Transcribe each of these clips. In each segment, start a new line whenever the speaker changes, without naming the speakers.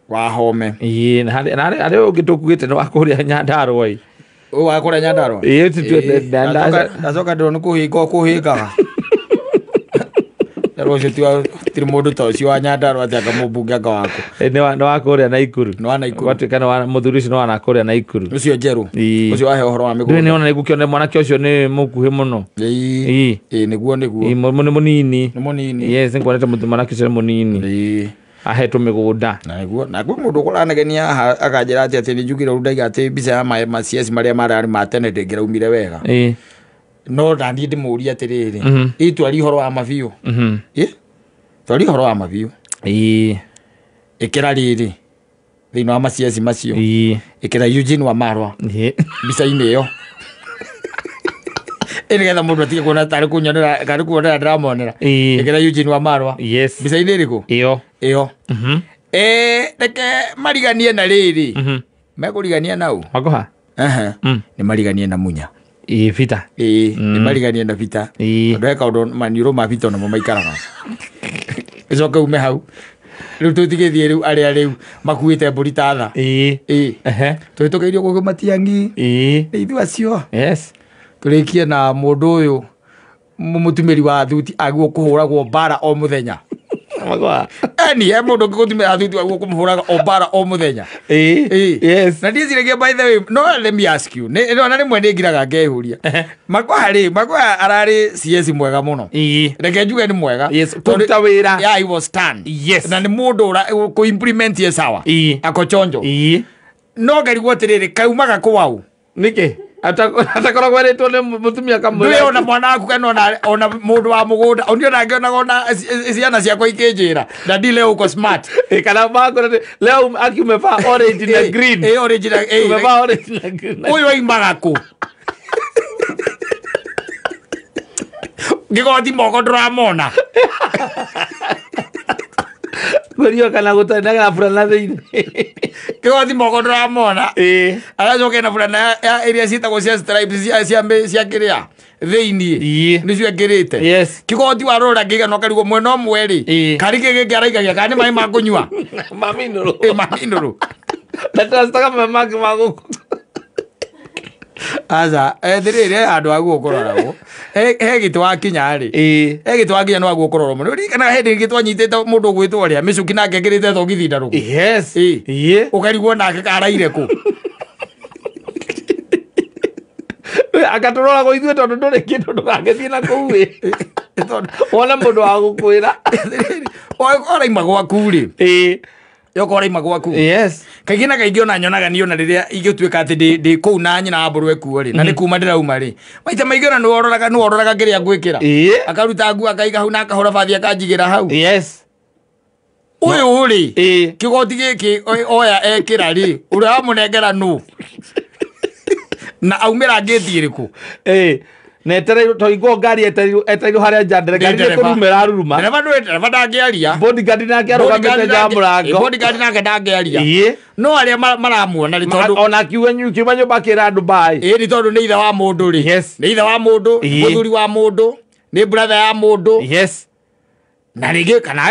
Wa Home.
Ĩĩ, na harĩ ũngĩ tũkuĩte nĩ wa kũrĩa Nyandarũa ĩ.
Ũyũ wa kũrĩa Nyandarũa?
Ĩĩ, ti
Ndacoka ndĩrona kũhĩnga kũhĩngaga. Rĩu ũcio ti tirĩ mũndũ ta ũcio wa Nyandarũa atĩ anga mũmbunge anga waku.
Nĩ wa kũrĩa Naikuru.
Nĩ wa Naikuru.
Gwatuĩka nĩ wa mũthuri ũcio nĩ wa nakũrĩa Naikuru.
Ũcio njerũ.
Ĩĩ.
Ũcio wahe ũhoro wa
Ndũĩ
mĩgũnda.
nĩ ona nĩngũkĩona mwanake ũcio nĩ mũkuhĩ mũno.
Ĩĩ.
Ĩĩ.
Ĩĩ, nĩguo nĩguo.
Ĩĩ, nĩ mũnini.
Nĩ mũnini.
Yes, nĩnguonete mwanake ũcio nĩ mũnini.
Ĩĩ.
Ahetwo mĩgũnda.
Na nĩguo na kwĩ mũndũ ũkũranegenia haha akanjĩra atĩ atĩ nĩnjugire ũru ndaiga atĩ mbica ya ma CS marĩa mararĩ ma tene ndĩngĩraumire wega.
Ĩĩ.
No naniĩ ndĩmũrie atĩrĩrĩ, ĩ twari ũhoro wa mabiũ. Ĩ twari ũhoro wa mabiũ.
Ĩĩ.
Ĩkĩra rĩrĩ thĩinĩ wa ma CS macio.
Ĩĩ.
Ĩkĩra Eugene Wamalwa
Ĩĩ.
mbica-inĩ ĩyo. Ĩ nĩgetha mũndũ atige kuona tarĩ kunyonera karĩ kuonera ndĩramonera.
Ĩĩ.
Ĩkĩra Eugene Wamalwa.
Yes.
Mbica-inĩ ĩrĩkũ?
Ĩyo.
Ĩyo. Reke mariganie na rĩrĩ. Mekũrigania nau?
Makoha?
Aha. Nĩ mariganie na Munya.
Ĩĩ, Peter.
Ĩĩ, nĩ mariganie na Peter.
Ĩĩ.
Tondũ he kaũndũ maniũrũ ma Peter onamo maikaraga. Ĩcoke ume hau. Rĩu tũtigĩthiĩ rĩu arĩa rĩu makuĩte mbũri ta tha.
Ĩĩ.
Ĩĩ.
Ehe.
Tũhĩtũkĩirio gũkũ Matiang'i.
Ĩĩ.
Nĩ ithuĩ acio.
Yes.
Tũrĩkie na mũndũ ũyũ mũtumĩri wa thuti agwo kũhũragwo mbara o mũthenya.
Makoha.
Eni he mũndũ ũngĩ gũtumĩra thuti agwo kũmũhũraga o mbara o mũthenya.
Ĩĩ.
Ĩĩ.
Yes.
Na ndiciragia by the way, no let me ask you. Nĩ no na rĩmwe nĩ ngiraga ngeyũria. Makoha rĩ, Makoha ararĩ CS mwega mũno.
Ĩĩ.
Reke njuge nĩ mwega.
Yes,
Tondũ-
kũruta wĩra.
Yeah, he was stern.
Yes.
Na nĩ mũndũ ũra kũ implement ye sawa.
Ĩĩ.
Ako chonjo.
Ĩĩ.
No ngarigwo atĩrĩrĩ, kaumaga kwau.
Nĩkĩ? Atakoragwo erĩtwo nĩ mũtumia kamwĩra.
Ndũĩ ona mwana waku kana ona mũndũ wa mũgũnda, ona ngĩonaga ona ciana ciakwa ikĩnjĩra, dadi leo uko smart.
Ĩĩ, kana makora nĩ- leo aki umevaa orange na green.
Ĩĩ, orange na ĩĩ.
Umevaa orange na green.
Ũyũ aimaga kũ? Ngĩgoti moko ndũramona.
Kwĩrio kana gũtarĩ na gabura thĩinĩ.
Kĩgoti moko ndũramona.
Ĩĩ.
Agacoka ena burana ya ĩrĩa ciĩtagwo cia stripes cia cia kĩrĩa thĩiniĩ.
Ĩĩ.
Nĩcio ekĩrĩte.
Yes.
Kĩgoti warora kĩigana ũkarigwo mwena ũmwe rĩ.
Ĩĩ.
Karĩ kĩ gĩkĩ araikagia kana nĩ maĩ ma kũnyua.
Maminũrũ.
Ĩ maminũrũ.
Na tũracitaga maĩ mangĩ ma gũkũ.
Aca, thĩrĩrĩ he handũ haguo kũroragwo. He gĩtĩ wakinya rĩ.
Ĩĩ.
He gĩtĩ wakinya nĩ waguo kũrorwo mũno. Ririkana hĩndĩ ĩngĩ twanyitĩte mũndũ ũgwĩtwo ũrĩa mĩcuki nake ekĩrĩte thogithi ndarũku.
Yes.
Ĩĩ.
Ĩĩ.
Ũkarigwo nake karaire kũ.
Akatũroragwo ithuĩ tondũ ndũrĩ kĩndũ ndũgagĩthiĩ na kũu ĩ. Wone mũndũ wa gũkwĩra.
Ũraima gwaku rĩ.
Ĩĩ.
Yoka ũraima gwaku.
Yes.
Kaingĩ na kaingĩ ona nyonaga niĩ ona rĩrĩa ingĩtuĩka atĩ ndĩ kũu na nyina wa mbũrũ ekuo rĩ, na nĩ kuma ndĩrauma rĩ, maita maingĩ ona nĩwororaga kĩrĩa ngwĩkĩra.
Ĩĩ.
Akaruta nguo akaiga hau na akahũra bathi akanjigĩra hau.
Yes.
Ũyũ rĩ,
Ĩĩ.
kĩgoti gĩkĩ oya ekĩra rĩ, ũrĩa wamũnengera nũ? Na aumĩra ngĩti ĩrĩkũ?
Ĩĩ. Na etereirwo toingwo ngari etereirwo harĩa nja ndere ngari
Ndereba.
nĩ kũruma ĩraruruma.
Ndereba ndũĩ ndereba ndangĩaria.
Bodyguard nake arũgamĩte nja ya mũrango.
Bodyguard nake ndangĩaria.
Ĩĩ.
No arĩa maramuona rĩ tondũ
Ona akiuga kiuma nyũmba akĩra andũ bye.
ĩĩ nĩ tondũ nĩ ithe wa mũndũ rĩ.
Yes.
Nĩ ithe wa mũndũ,
Ĩĩ.
mũthuri wa mũndũ, nĩ brother ya mũndũ.
Yes.
Na rĩngĩ kana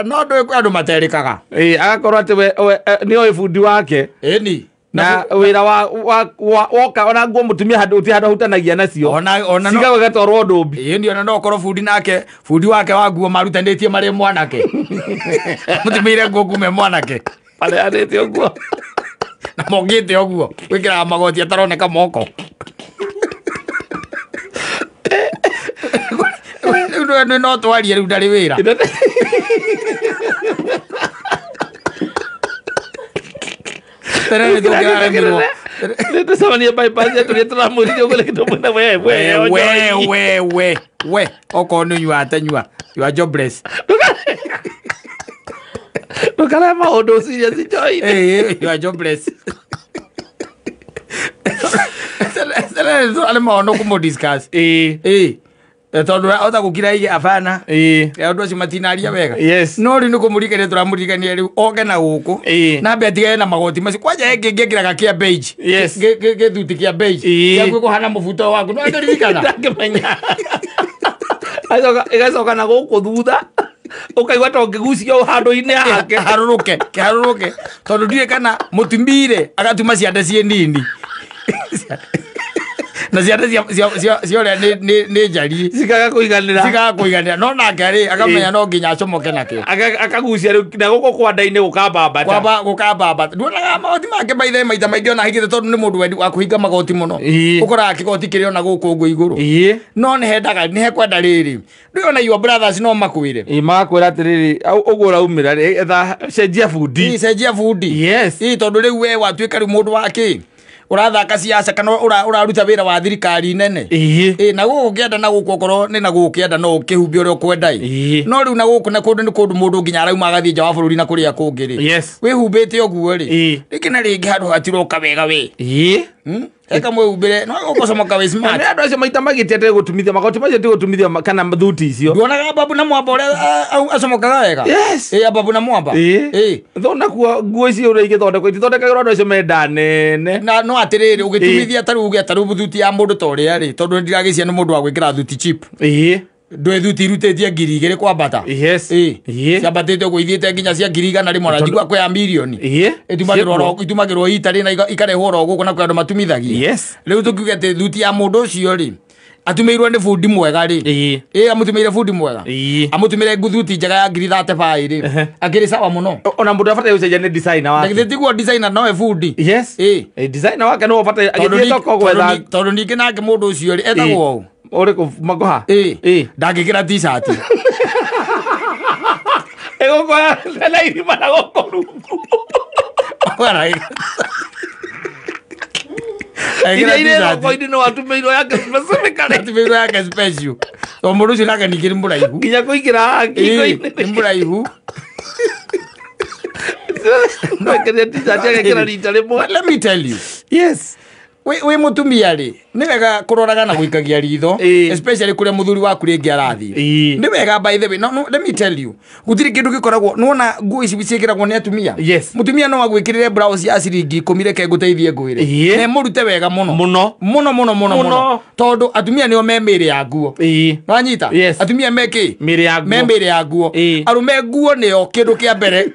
no ndũĩ kwĩ andũ materĩkaga.
Ĩĩ, agakorwo atĩ we nĩ oĩ bundi wake.
Ĩni.
Na wĩra wa woka ona nguo mũtumia handũ ũti handũ ahutanagia nacio.
Ona no
Cigagwo igatwarwo ndũmbi.
Ĩni ona no ũkorwo bundi nake, bundi wake wa nguo marutanĩtie marĩ mwanake. Mũtumĩire nguo kuma e mwanake.
Mareanĩte ũguo.
Na mokĩte ũguo. Gwĩkĩraga magoti ataroneka moko. Rĩu no twarie rĩu ndarĩ wĩra. Tene nĩ tũngĩraremirwo.
Nĩtũcemanie bypass yetu tũramwĩrire ũguo rĩngĩ tũmwĩre we we
We we we we okorwo nĩ ũnyuaga tanyua. You are jobless.
Ndũkarehe maũndũ serious njohi.
Ĩĩ, you are jobless. Tene nĩ tũraremwo nĩ kũmũ discuss.
Ĩĩ.
Ĩĩ. Tondũ ota gũkira ige abana.
Ĩĩ.
Andũ acio matinaria wega.
Yes.
No rĩu nĩ kũmũririkania tũramũririkania rĩu oke na gũkũ.
Ĩĩ.
Na ambe atigane na magoti macio. Kwanja he ngĩkĩraga kĩa beige.
Yes.
Gĩthuti kĩa beige.
Ĩĩ.
Gĩaku kũhana mũbuto waku. No ndũririkana.
Ndangĩmenya. Ĩgacoka na gũkũ thutha. Ũkaigua ta ũngĩgucio handũ-inĩ hake.
Harũrũke kĩharũrũke tondũ ndiũĩ kana mũtumire agatuma ciande ciĩ nini na ciande cia ũrĩa nĩ njariĩ
Cikaga kũiganĩra.
cikaga kũiganĩra no nake rĩ akamenya no nginya acomoke nakĩo.
Akagucia rĩu na gũkũ kwa nda-inĩ gũkambambata.
Kwamba gũkambamba nduonaga magoti make maithe maita maingĩ ona hingĩte tondũ nĩ mũndũ wendi wa kũhinga magoti mũno. Ũkoraga kĩgoti kĩrĩ ona gũkũ ũguo igũrũ. No nĩ hendaga nĩ hekwenda rĩrĩ rĩu ona your brothers no makwĩre.
Ĩĩ magakwĩra atĩrĩrĩ ũguo ũraumĩra rĩ etha cenjia bundi.
Ĩĩ cenjia bundi.
Yes.
Ĩĩ tondũ rĩu we watuĩka rĩu mũndũ wa kĩ ũrathaka siasa kana ũraruta wĩra wa thirikari nene. Ĩĩ na gũkũ kĩanda na gũkũ okorwo nĩ na gũkũ kĩanda no ũkĩhumbie ũrĩa ũkwenda ĩ. No rĩu na gũkũ na kũndũ nĩ kũndũ mũndũ nginya arauma agathiĩ nja wa bũrũri na kũrĩa kũngĩ rĩ. Wĩhumbĩte ũguo rĩ. Rĩngĩ na rĩngĩ handũ hatiroka wega we. Eka mwĩhumbĩre no ũgũcomoka wĩ smart.
Na andũ acio maita maingĩ ti atĩ gũtumithia magoti macio ti gũtumithia kana thuti icio.
Nduonaga babu na mwamba ũrĩa acomokaga wega.
Yes.
Ĩĩ babu na mwamba. Ĩĩ.
Thona kuo nguo icio ũrĩa igĩthondekwo itithondekagĩrwo andũ acio menda nene.
Na no atĩrĩrĩ ũgĩtumithia ta rĩu uge ta rĩu thuti ya mũndũ ta ũrĩa rĩ tondũ nĩndiragĩcia nĩ mũndũ wa gwĩkĩra thuti cheap. Ndũĩ thuti irutĩtie 2,000 kwambata.
Yes.
Ĩĩ. Ciambatĩte ũguo ithiĩte nginya cia 100,000 rĩmwe na njigua kwĩ ya mirioni. Itumagĩrwo itarĩ na ikarehwo oro gũkũ na kwĩ andũ matumithagia.
Yes.
Rĩu tũkiuge atĩ thuti ya mũndũ ũcio rĩ atumĩirwo nĩ bundi mwega rĩ. Ĩĩ amũtumĩire bundi mwega. Amũtumĩire thuti njega ya 35,000 rĩ. Akĩrĩ sawa mũno.
Ona mũndũ abataire gũcenjia nĩ designer wake.
Na githĩ tiguo designer nowe bundi.
Yes.
Ĩĩ.
Designer wake nĩwe ũbataire agĩthiĩ thoko gwetha.
Tondũ ningĩ nake mũndũ ũcio rĩ etagwo ũũ.
Ũrĩkũ Magoha?
Ĩĩ. Ndangĩkĩra t-shirt.
Ĩgũkoya na irima na gũkũ rungu. Iria irĩ thoko-inĩ no atumĩirwo yake specifically.
Atumĩirwo yake special. Tondũ mũndũ ũcio nake ningĩ nĩ mũraihu.
Nginya kũingĩra haha ngingo-inĩ.
Nĩ mũraihu.
Ekĩrire t-shirt agekĩra rita rĩmwe.
Let me tell you.
Yes.
Wĩ mũtumia rĩ nĩ wega kũroraga na gũikagia ritho especially kũrĩa mũthuri waku rĩngĩ arathiĩ. Nĩ wega by the way no let me tell you gũtirĩ kĩndũ gĩkoragwo nĩwona nguo ici ciĩkĩragwo nĩ atumia.
Yes.
Mũtumia no agwĩkĩrĩre blouse ya ciringi 10 reke ngũteithie ngwĩre. Na ĩmũrute wega mũno.
Mũno.
Mũno mũno mũno mũno. Tondũ atumia nĩo me mĩĩrĩ ya nguo. Nĩwanyita?
Yes.
Atumia me kĩ?
Mĩĩrĩ ya nguo.
Me mĩĩrĩ ya nguo. Arũme nguo nĩo kĩndũ kĩa mbere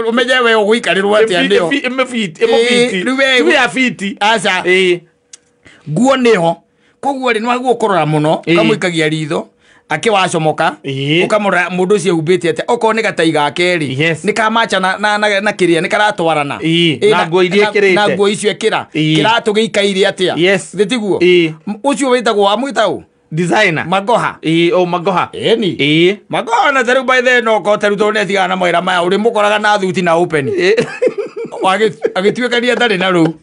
ũmenye we ũgũikarĩrwo atĩa nĩo.
Ĩmũbiti.
Rĩu we
ya fiti.
Aca. Nguo nĩho koguo rĩ nĩwagĩrĩirwo kũrora mũno ũkamũikagia ritho akĩwacomoka ũkamũrora mũndũ ũcio ehumbĩte atĩa okorwo nĩ gatai gake rĩ nĩ kamacha na kĩrĩa nĩ karatwarana
na nguo iria ekĩrĩte
na nguo icio ekĩra kĩratũ gĩikaire atĩa thĩ tiguo ũcio wĩtagwo amwĩta ũ
designer
Magoha.
O Magoha.
Ĩni. Magoha na tarĩu by the no ko tarĩu tondũ nĩatigana na mawĩra maya ũrĩmũkoraga na thuti na open agĩtuĩkania ndarĩ na rũu.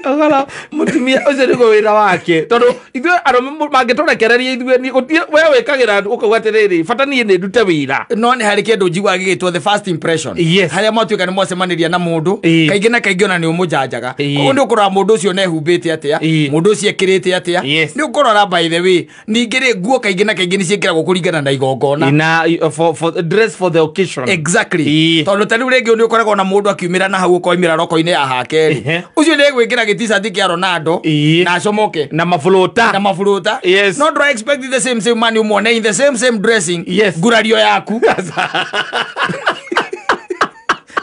Agara mutumia ucio niguo wira wake tondu ithuĩ arũme mangĩtũrekereria ithuĩ we wĩkagĩra ũkauga atĩrĩrĩ bata niĩ nĩ ndute wĩra.
No nĩ harĩ kĩndũ njiguaga gĩgĩtwo the first impression.
Yes.
Harĩa mwatuĩka nĩ mwacemanĩria na mũndũ kaingĩ na kaingĩ ona nĩ ũmũjanjaga. Koguo nĩ ũkũrora mũndũ ũcio nehumbĩte atĩa, mũndũ ũcio ekĩrĩte atĩa, nĩ ũkũrora by the way. Ningĩ rĩ nguo kaingĩ na kaingĩ nĩ ciĩkĩragwo kũringana na igongona.
Na for dress for the occasion.
Exactly. Tondũ ta rĩu rĩngĩ nĩ ũkoragwo na mũndũ akiumĩra na hau ũkoimĩra roko-inĩ ya hake rĩ. Ũcio nĩ egwĩkĩra gĩticati kĩa Ronaldo na acomoke
na mafuruta
na mafuruta.
Yes.
No do I expect the same man umuone in the same dressing.
Yes.
Ngurario yaku.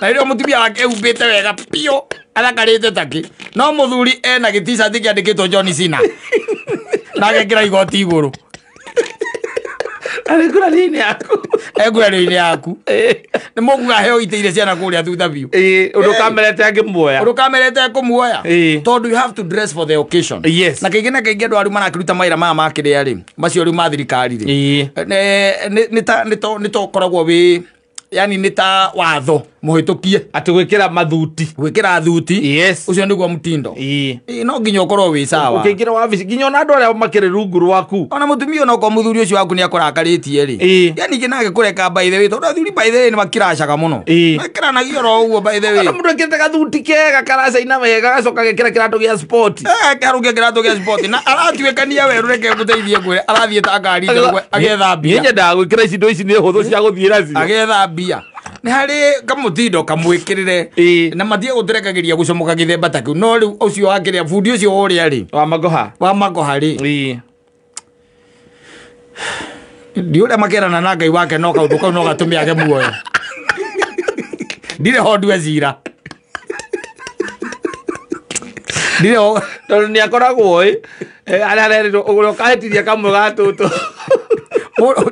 Na rĩrĩa mũtumia wake ehumbĩte wega piũ athakarĩte takĩ no mũthuri ena gĩticati kĩandĩkĩtwo John Cena na agekĩra igoti igũrũ.
Arĩ ngurario-inĩ yaku.
Engurario-inĩ yaku. Nĩ mũkuga heo iteire ciana kũrĩa thutha biũ.
Ũndũ kamerete angĩmuoya.
Ũndũ kamerete ekũmuoya. Tondũ you have to dress for the occasion.
Yes.
Na kaingĩ na kaingĩ andũ arĩa marakĩruta mawĩra maya ma kĩrĩa rĩ, macio rĩu ma thirikari rĩ. Nĩ ta ũkoragwo wĩ yani nĩ ta watho mũhĩtũkie
atĩ gwĩkĩra mathuti.
Gwĩkĩra thuti.
Yes.
Ũcio nĩguo mũtindo. No nginya ũkorwo wĩ sawa.
Ũkĩingĩra wabici nginya ona andũ arĩa makĩrĩ rungu rwaku.
Ona mũtumia ona okorwo mũthuri ũcio waku nĩakũrakarĩtie rĩ. Yani ningĩ nake kũreka by the way tondũ athuri by the way nĩmakĩracaga mũno. Makĩranagia oro ũguo by the way.
Ona mũndũ ekĩrĩte gathuti kega karacaina wega gacoka agekĩra kĩratũ gĩa sport.
Kĩharũkia kĩratũ gĩa sport na aratuĩkania werũ reke ngũteithie ngwĩre arathiĩ ta ngari njerũ agetha mbia.
Niĩ nyendaga gwĩkĩra ici indo ici nĩ hũthũ cia gũthiĩ nacio.
Agetha mbia. Nĩ harĩ kamũtindo kamwĩkĩrĩre na matige gũtũrekagĩria gũcomoka gĩthemba ta kĩu no rĩu ũcio wakĩrĩa bundi ũcio ũrĩa rĩ
wa Magoha
wa Magoha rĩ Ndi ũrĩa makerana na Ngai wake no kaũndũ kau no gatũme age muoyo. Ndirĩ ho ndue cira. Ndirĩ ho.
Tondũ nĩ akoragwo ĩ arĩa arerirwo ũrĩa ũkahĩtithia kamwe ga tũtũ.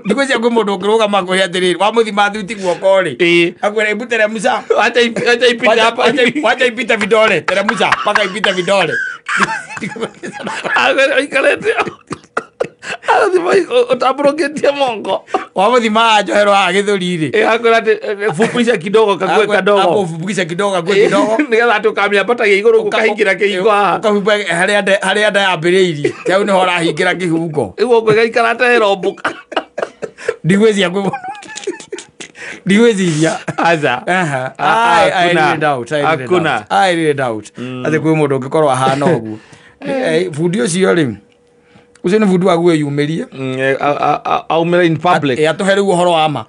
Ndigwĩciria kwĩ mũndũ ũngĩrũgama akwĩre atĩrĩrĩ wamũthima thuti guoko rĩ akwĩra hebu teremsha.
Wacha ipite hapa.
Wacha ipite vidole, teremsha mpaka ipite vidole.
Aikarĩte ũtambũrũkĩtie moko.
Wamũthima njohero haha gĩthũri rĩ
Akwĩra atĩ fupisha kidogo kakue kadogo.
Akũfupisha kidogo kakue kidogo.
Nĩgetha atĩ ũkamĩambatagia igũrũ ũkahingĩra kĩhingo haha.
Ũkahumba harĩa nda yambĩrĩirie hau nĩho ũrahingĩra kĩhungo.
Ĩguo ĩgaikara ta ĩrombũka.
Ndigwĩciria kwĩ ndigwĩciria.
Aca.
Aha. I really doubt. I really doubt. Atĩ kwĩ mũndũ ũngĩkorwo ahana ũguo. Bundi ũcio rĩ ũcio nĩ bundi wa gwĩyumĩria.
Aumĩre in public.
Atũhe rĩu ũhoro wa ma.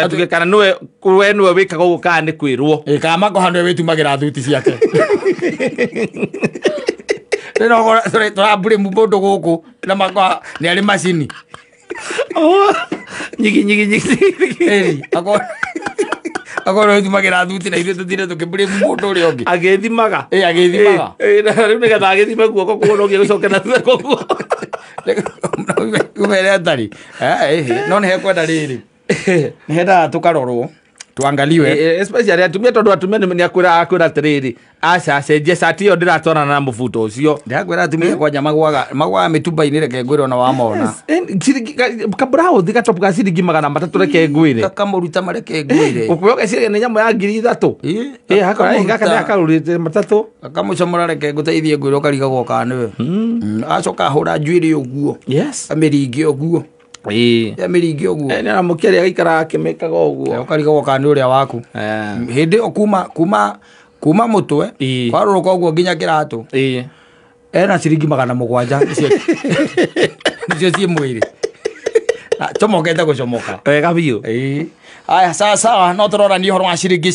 Atuge kana nĩwe we nĩwe wĩkaga ũguo kana nĩ kwĩrwo.
Kana makoha nĩwe wĩtumagĩra thuti ciake. Rĩu no tũrambũrĩ mũndũ gũkũ na makoha nĩ arĩ macini.
Nyigi nyigi nyigi.
Akorwo wĩtumagĩra thuti na ithuĩ tũtinde tũkĩmbũrĩ mũndũ ũrĩa ũngĩ.
Agĩthimaga.
Agĩthimaga.
Rĩu nĩgetha agĩthime guoko kuo no nginya gũcoke na thutha koguo.
Umere atarĩ. No nĩ hekwenda rĩrĩ. Nĩ hendaga tũkarorwo. Tuangaliwe.
Especially atumia tondũ atumia nĩ akwĩra atĩrĩrĩ aca cenjia cati ĩyo ndĩratwarana na mũbuto ũcio.
Ndĩrakwĩra atumia kwanja magwaga mĩtumba-inĩ reke ngwĩre ona wamona.
Kaburauthi gatopu ga ciringi 300 reke ngwĩre.
Gakamũruta mareke ngwĩre.
Ũkuoya ũgeciria nĩ nyamũ ya 3,000. Gaka nĩ akarũrĩte 3.
Gakamũcomora reke ngũteithie ngwĩre ũkarigagwo kana nĩwe. Acoka ahũra njuĩrĩ ũguo.
Yes.
Amĩringe ũguo. Amĩringe ũguo.
Nĩ aramũkĩria agaikara akĩmĩkaga ũguo.
Ũkarigagwo kana nĩ ũrĩa waku. Hĩndĩ ĩyo kuma mũtwe kwarũrũka ũguo nginya kĩratũ. Ena ciringi 700 nĩcio ciĩ mwĩrĩ. Comokete gũcomoka.
Wega biũ.
Aya sawa sawa no tũroranie ũhoro wa ciringi.